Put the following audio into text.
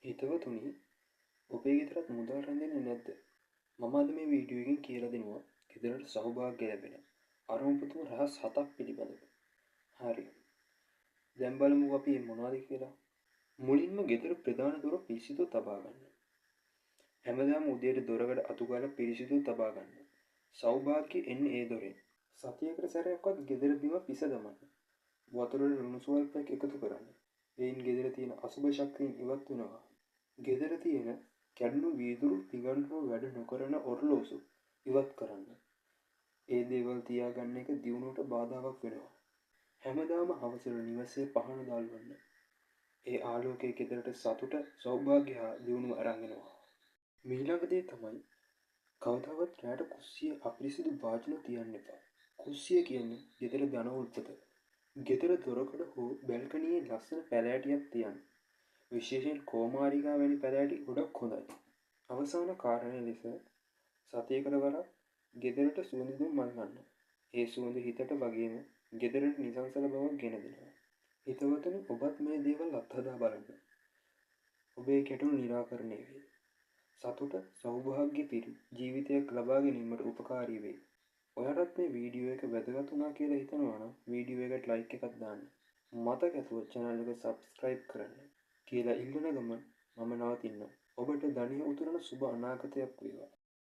හිතවතුනි, ඔබේ ගෙදරත් මුදල් රැඳෙන්නේ නැද්ද? මම අද මේ වීඩියෝ එකෙන් කියලා දෙනවා ගෙදරට සෞභාග්‍ය ලැබෙන අරුම පුදුම රහස් හතක් පිළිබඳව. හරි. දැන් බලමු අපි මොනවද කියලා. මුලින්ම ගෙදර ප්‍රධාන දොර පිරිසිදු තබා ගන්න. හැමදාම උදේට දොරකඩ අතු ගාලා පිරිසිදු තබා ගන්න. සෞභාග්‍ය එන්නේ ඒ දොරෙන්. සතියකට සැරයක්වත් ගෙදර බිම පිස දමන්න. වතුරට ලුණු ස්වල්පයක් එකතු කරන්න. එයින් ගෙදර තියෙන අසුබ ශක්තියින් ඉවත් වෙනවා. ගෙදර තියෙන කැඩුණු වීදුරු පිඟන් හෝ වැඩ නොකරන ඔරලෝසු ඉවත් කරන්න. ඒ දේවල් තියාගන්න එක දියුණුවට බාධාවක් වෙනවා. හැමදාම හවසට නිවසේ පහන දැල්වන්න. ඒ ආලෝකය ගෙදරට සතුට, සෞභාග්‍ය හා දියුණුව අරන් එනවා. මීළඟ දේ තමයි කවදාවත් රැට කුස්සියේ අපිරිසිදු භාජන තියන්න එපා. කුස්සිය කියන්නේ ගෙදර ධන උල්පත. ගෙදර දොරකඩ හෝ බැල්කනියේ ලස්සන පැලෑටියක් තියන්න. විශේෂයෙන් කෝමාරිකා වැනි පැලෑටි ගොඩක් හොඳයි. අවසාන කාරණය ලෙස සතියකට වරක් ගෙදරට සුවඳ දුම් මල් ගන්න. ඒ සුවඳ හිතට වගේම ගෙදරට නිසංසල බවක් ගෙන දෙනවා. හිතවතුනි, ඔබත් මේ දේවල් අත්හදා බලන්න. ඔබේ ගැටලු නිරාකරණය වේ. සතුට, සෞභාග්‍ය පිරි ජීවිතයක් ලබා ගැනීමට උපකාරී වෙයි. ඔයාටත් මේ වීඩියෝ එක වැදගත් වුණා කියලා හිතනවා නම් වීඩියෝ එකට ලයික් එකක් දාන්න. මතක ඇතුව චැනල් එක සබ්ස්ක්‍රයිබ් කරන්න කියලා ඉල්ලන ගමන් මම නවතින්නම්. ඔබට ධනය උතුරන සුබ අනාගතයක් වේවා.